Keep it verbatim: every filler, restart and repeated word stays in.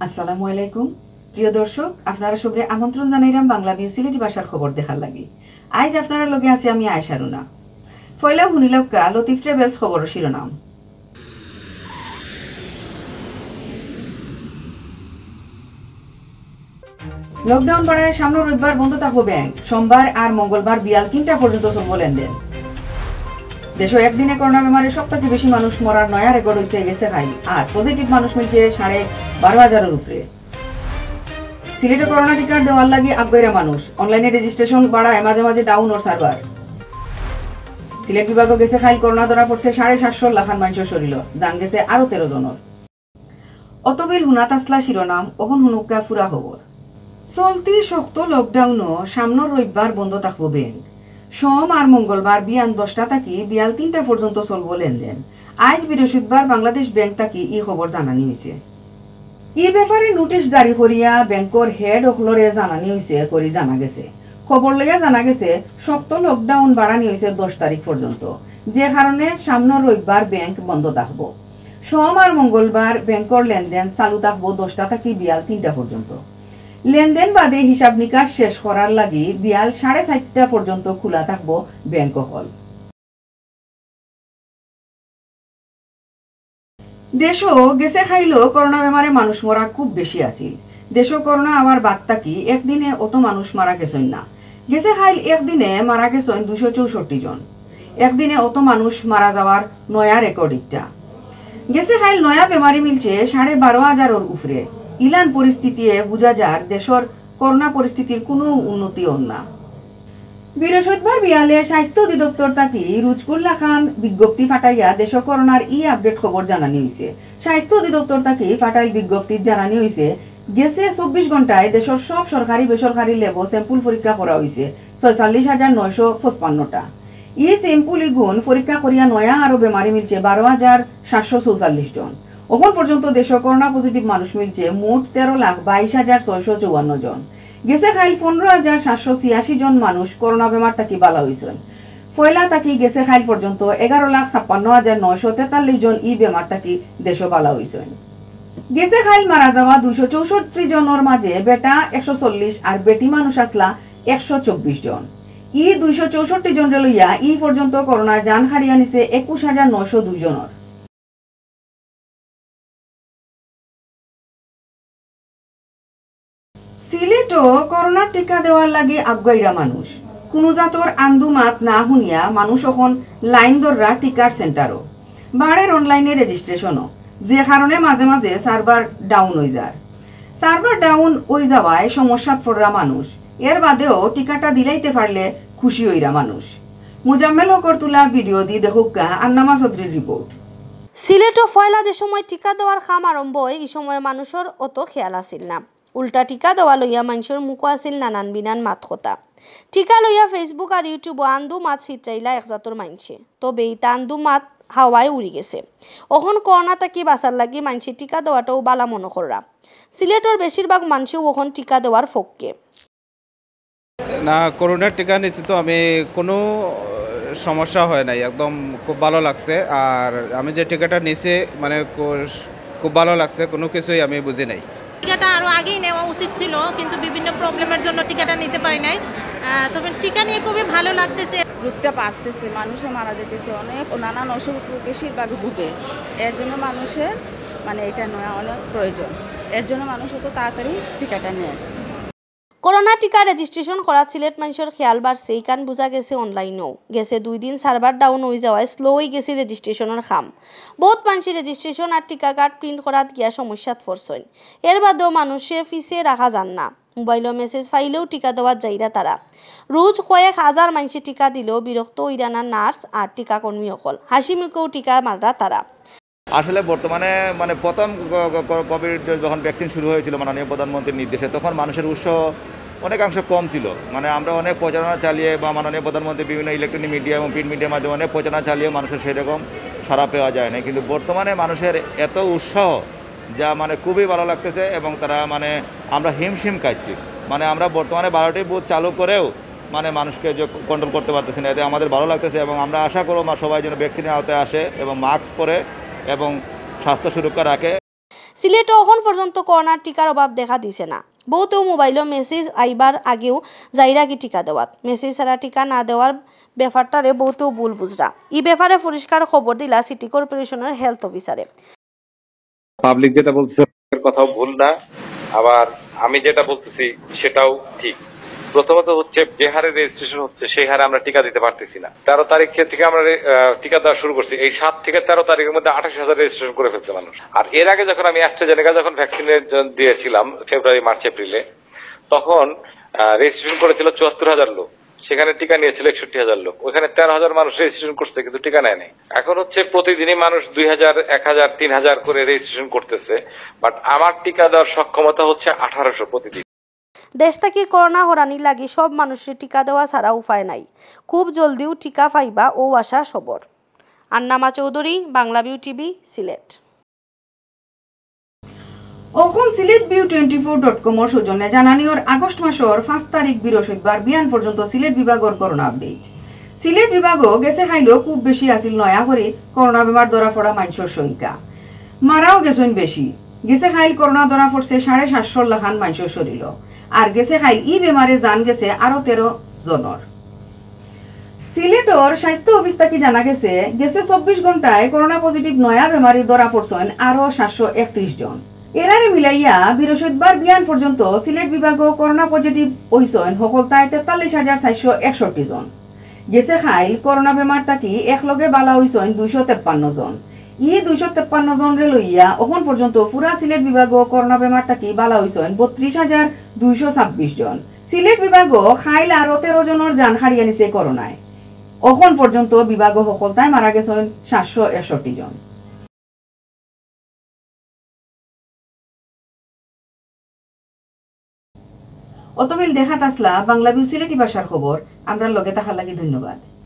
আসসালামু আলাইকুম। প্রিয় দর্শক, আপনারা সবরে আমন্ত্রণ জানাইরাম বাংলা ভিউ সিলেটি ভাষার খবর দেখার লাগি। আইজ আপনারার লগে আছি আমি আয়েশা রুনা। পয়লা হুনিলাউক্কা লতিফ ট্রাভেলস খবরর শিরোনাম। লকডাউন বাড়ায়, সামনর রবিবার বন্ধ থাকবো ব্যাংক। সোমবার আর মঙ্গলবার বিয়াল তিনটা পর্যন্ত চলবো লেনদেন। দেশো একদিনে করোনা বেমারে সব থাকি বেশি মানুষ মরার নয়া রেকর্ড অইছে গেছে কাইল, আর পজিটিভ মানুষ মিলছে সাড়ে বারো হাজারর উপরে। সিলেটো করোনা টিকা দেওয়ার লাগি আগুয়াইরা মানুষ, অনলাইনে রেজিস্ট্রেশন বাড়ায়, মাঝে মাঝে ডাউন অর সার্ভার। সিলেট বিভাগো গেছে কাইল করোনা ধরা পড়ছে সাড়ে সাতশো লাখান মানষর শরীলো, জান গেছে আরো তেরো জনর। অতবিল হুনাত আছলা শিরোনাম, অখন হুনুক্কা পুরা খবর। চলতি শক্ত লকডাউনো সামনর রবিবার বন্ধ থাকবো ব্যাংক। সোম আর মঙ্গলবার বিয়ান দশটা থাকি বিয়াল তিনটা পর্যন্ত চলবো লেনদেন। আইজ বৃহস্পতিবার বাংলাদেশ ব্যাংক থাকি ই খবর জানানি অইছে। ই ব্যাপারে নোটিশ জারি করিয়া ব্যাংকর হেড অকলরে জানানি অইছে করি জানা গেছে। খবর লইয়া জানা গেছে, শক্ত লকডাউন বাড়ানি অইছে দশ তারিখ পর্যন্ত, যে কারণে সামনর রবিবার ব্যাংক বন্ধ থাকবো। সোম আর মঙ্গলবার ব্যাংকর লেনদেন চালু থাকবো দশটা থাকি বিয়াল তিনটা পর্যন্ত। লেনদেন বাদে হিসাব নিকাশ শেষ করার লাগি বিয়াল সাড়ে চারটা পর্যন্ত খোলা থাকবো ব্যাংক অকল। দেশো গেছে কাইলো করোনা বেমারে মানুষ মরা খুব বেশি আছিল। দেশো করোনা আওয়ার বাদ থাকি একদিনে অত মানুষ মারা গেছইন না। গেছে কাইল একদিনে মারা গেছইন দুইশো চৌষট্টি জন। একদিনে অত মানুষ মারা যাওয়ার নয়া রেকর্ড ইটা। গেছে কাইল নয়া বেমারি মিলছে সাড়ে বারো হাজারর উপরে। ইলান পরিস্থিতিয়ে বুঝা যার দেশর করোনা পরিস্থিতির কুনু উন্নতি অর না। বৃহস্পতিবার বিয়ালে স্বাস্থ্য অধিদপ্তর থাকি রুজকুল্লা খান বিজ্ঞপ্তি ফাটাইয়া দেশো করোনার ই আপডেট খবর জানানি অইছে। স্বাস্থ্য অধিদপ্তর থাকি ফাটাইল বিজ্ঞপ্তিত জানানি অইছে, গেছে চব্বিশ ঘন্টায় দেশর সব সরকারি বেসরকারি ল্যাবো স্যাম্পল পরীক্ষা করা অইছে ছয়চল্লিশ হাজার নয়শো পঁচপান্নটা। ই স্যাম্পল ইগুন পরীক্ষা করিয়া নয়া আরো বেমারি মিলছে বারো হাজার সাতশো চৌচল্লিশ জন। অখন পর্যন্ত দেশো করোনা পজিটিভ মানুষ মিলছে মোট তেরো লাখ বাইশ হাজার ছয়শো চুয়ান্ন জন। গেছে কাইল পনেরো হাজার সাতশো ছিয়াশি জন মানুষ করোনা বেমার থাকি বালা অইছইন। পয়লা থাকি গেছে কাইল পর্যন্ত এগারো লাখ ছাপ্পান্ন হাজার নয়শো তেতাল্লিশ জন ই বেমার থাকি দেশো বালা অইছইন। গেছে কাইল মারা যাওয়া দুইশো চৌষট্টি জনর মাঝে বেটা একশো চল্লিশ আর বেটি মানুষ আছলা একশো চব্বিশ জন। ই দুইশো চৌষট্টি জনরে লইয়া ই পর্যন্ত করোনায় জান হারিয়া নিছে একুশ হাজার নয়শো দুই জনর। সিলেটো করোনার টিকা দেওয়ার লাগি আগুয়াইরা মানুষ। কুনু জাতর আন্দু মাত না হুনিয়া মানুষ অখন লাইন ধররা টিকার সেন্টারো। বাড়ের অনলাইনে রেজিস্ট্রেশনও, যে কারণে মাঝে মাঝে সার্ভার ডাউন অইযার। সার্ভার ডাউন অইযাওয়ায় সমস্যাত পড়রা মানুষ। এর বাদেও টিকাটা দিলাইতে পারলে খুশি অইরা মানুষ। মুজাম্মেল হকর তুলা ভিডিও দি দেখউক্কা আন্নামা চৌধুরীর রিপোর্ট। সিলেটো পয়লা যে সময় টিকা দেওয়ার কাম আরম্ভ অয়, ই সময় মানুষর অত খেয়াল আছিল না। উল্টা টিকা দেওয়া লইয়া মানষর মুখো আছিল নানান বিনান মাত কথা। টিকা লইয়া Facebook আর YouTube-ও আন্দু মাত ছিতরাইলা এক জাতর মানষে। তবে ইতা আন্দু মাত হাওয়ায় উড়ি গেছে। অখন করোনা থাকি বাঁচার লাগি মানষে টিকা দেওয়াটাও বালা মনো কররা। সিলেটর বেশিরভাগ মানষেও অখন টিকা দেওয়ার পক্ষে। না, করোনার টিকা নিছি তো আমি, কোনো সমস্যা হয় নাই, একদম খুব ভালো লাগছে। আর আমি যে টিকাটা নিছি, মানে, কো-, খুব ভালো লাগছে, কোনো কিছুই আমি বুঝি নাই। টিকাটা আরও আগেই নেওয়া উচিত ছিল, কিন্তু বিভিন্ন প্রবলেমের জন্য টিকাটা নিতে পারি নাই। আহ, তবে টিকা নিয়ে খুবই ভালো লাগতেছে। রোগটা বাড়তেছে, মানুষও মারা যেতেছে, অনেক নানান অসুখ বেশিরভাগ ভুগে। এর জন্য মানুষের, মানে, এটা নেওয়া অনেক প্রয়োজন। এর জন্য মানুষ অত তাড়াতাড়ি টিকাটা নেয়। করোনা টিকা রেজিস্ট্রেশন করাত সিলেট মানষর খেয়াল বাড়ছে, ইখান বুঝা গেছে অনলাইনেও। গেছে দুই দিন সার্ভার ডাউন অইযাওয়ায় স্লো অইগেছে রেজিস্ট্রেশনর কাম। বউত মানষে রেজিস্ট্রেশন আর টিকা কার্ড প্রিন্ট করাত গিয়া সমস্যাত পড়ছইন। এর বাদেও মানষে পিছে রাখা যার না। মোবাইলো মেসেজ পাইলেও টিকা দেওয়াত যাইরা তারা। রোজ কয়েক হাজার মানষে টিকা দিলেও বিরক্ত অইরা না নার্স আর টিকাকর্মী অকল। হাসি মুখেও টিকা মাররা তারা। আসলে বর্তমানে, মানে, প্রথম ক-, ক-, ক-, কোভিড যখন ভ্যাকসিন শুরু হয়েছিল মাননীয় প্রধানমন্ত্রীর নির্দেশে, তখন মানুষের উৎসাহ অনেকাংশ কম ছিল। মানে, আমরা অনেক প্রচারণা চালিয়ে বা মাননীয় প্রধানমন্ত্রী বিভিন্ন ইলেকট্রনিক মিডিয়া এবং প্রিন্ট মিডিয়ার মাধ্যমে অনেক প্রচারণা চালিয়ে মানুষের সেরকম সাড়া পাওয়া যায় না। কিন্তু বর্তমানে মানুষের এত উৎসাহ, যা, মানে, খুবই ভালো লাগতেছে এবং তারা, মানে, আমরা হিমশিম খাচ্ছি। মানে, আমরা বর্তমানে বারোটি বুথ চালু করেও, মানে, মানুষকে যে কন্ট্রোল করতে পারতেছি না, এতে আমাদের ভালো লাগতেছে এবং আমরা আশা করব মা-, সবাই যেন ভ্যাকসিনের আওতায় আসে এবং মাস্ক পরে এবং স্বাস্থ্য সুরক্ষা রাখে। সিলেটো অখন পর্যন্ত করোনার টিকার অভাব দেখা দিছে না। বহুতেউ মোবাইলো মেসেজ আইবার আগেউ যাইরাগি টিকা দেওয়াত। মেসেজ ছাড়া টিকা না দেওয়ার ব্যাপারটারে বহুতেউ ভুল বুঝরা। ই ব্যাপারে পরিষ্কার খবর দিলা সিটি কর্পোরেশনের হেলথ অফিসারে। পাবলিক যেটা বলছে, এর কথাও ভুল না, আবার আমি যেটা বলতেছি সেটাও ঠিক। প্রথমত হচ্ছে, যে হারে রেজিস্ট্রেশন হচ্ছে, সেই হারে আমরা টিকা দিতে পারতেছি না। তেরো তারিখ থেকে আমরা রে- আহ, টিকা দেওয়া শুরু করছি। এই সাত থেকে তেরো তারিখের মধ্যে আঠাশ হাজার রেজিস্ট্রেশন করে ফেলছে মানুষ। আর এর আগে যখন আমি অ্যাস্ট্রাজেনেকা যখন ভ্যাকসিনের জন্য দিয়েছিলাম ফেব্রুয়ারি, মার্চ, এপ্রিলে, তখন রেজিস্ট্রেশন করেছিল চুয়াত্তর হাজার লোক, সেখানে টিকা নিয়েছিল একষট্টি হাজার লোক। ওখানে তেরো হাজার মানুষ রেজিস্ট্রেশন করছে, কিন্তু টিকা নেয়নি। এখন হচ্ছে প্রতিদিনই মানুষ দুই হাজার, এক হাজার, তিন হাজার করে রেজিস্ট্রেশন করতেছে, বাট আমার টিকা দেওয়ার সক্ষমতা হচ্ছে আঠারোশো প্রতিদিন। দেশ থাকি করোনা হরানির লাগি সব মানুষরে টিকা দেওয়া ছাড়া উপায় নাই। খুব জলদিউ টিকা পাইবা অউ আশা সবর। আন্নামা চৌধুরী, বাংলাভিউ টিভি, সিলেট। অখন Sylhet view twenty four dot কমর সৌজন্যে জানানি অর আগস্ট মাসর পাঁচ তারিখ বৃহস্পতিবার বিয়ান পর্যন্ত সিলেট বিভাগর করোনা আপডেট। সিলেট বিভাগো গেছে কাইলো খুব বেশি আছিল নয়া করি করোনা বেমার ধরা পড়া মানষর সংখ্যা। মারাও গেছইন বেশি। গেছে কাইল করোনা ধরা পড়ছে সাড়ে সাতশোর লাখান মানষর শরীলো। আর গেছে কাইল ই বেমারে জান গেছে আরো তেরো জনর। সিলেটর স্বাস্থ্য অফিস থাকি জানা গেছে, গেছে চব্বিশ ঘন্টায় করোনা পজিটিভ নয়া বেমারি ধরা পড়ছইন আরো সাতশো একত্রিশ জন। এরারে মিলাইয়া বৃহস্পতিবার বিয়ান পর্যন্ত সিলেট বিভাগো করোনা পজিটিভ অইছইন হকলতায় তেতাল্লিশ হাজার চারশো একষট্টি জন। গেছে কাইল করোনা বেমার থাকি একলগে বালা অইছইন দুইশো তেপ্পান্ন জন। ই দুইশো তেপ্পান্ন জনরে লইয়া অখন পর্যন্ত পুরা সিলেট বিভাগো করোনা বেমার থাকি বালা অইছইন বত্রিশ হাজার দুইশো ছাব্বিশ জন। সিলেট বিভাগো কাইল আরো তেরো জনর জান হারিয়া নিছে করোনায়। অখন পর্যন্ত বিভাগো হকলতায় মারা গেছইন সাতশো একষট্টি জন। অতবিল দেখাত আছলা বাংলাভিউ সিলেটি ভাষার খবর। আমরার লগে থাকার লাগি ধন্যবাদ।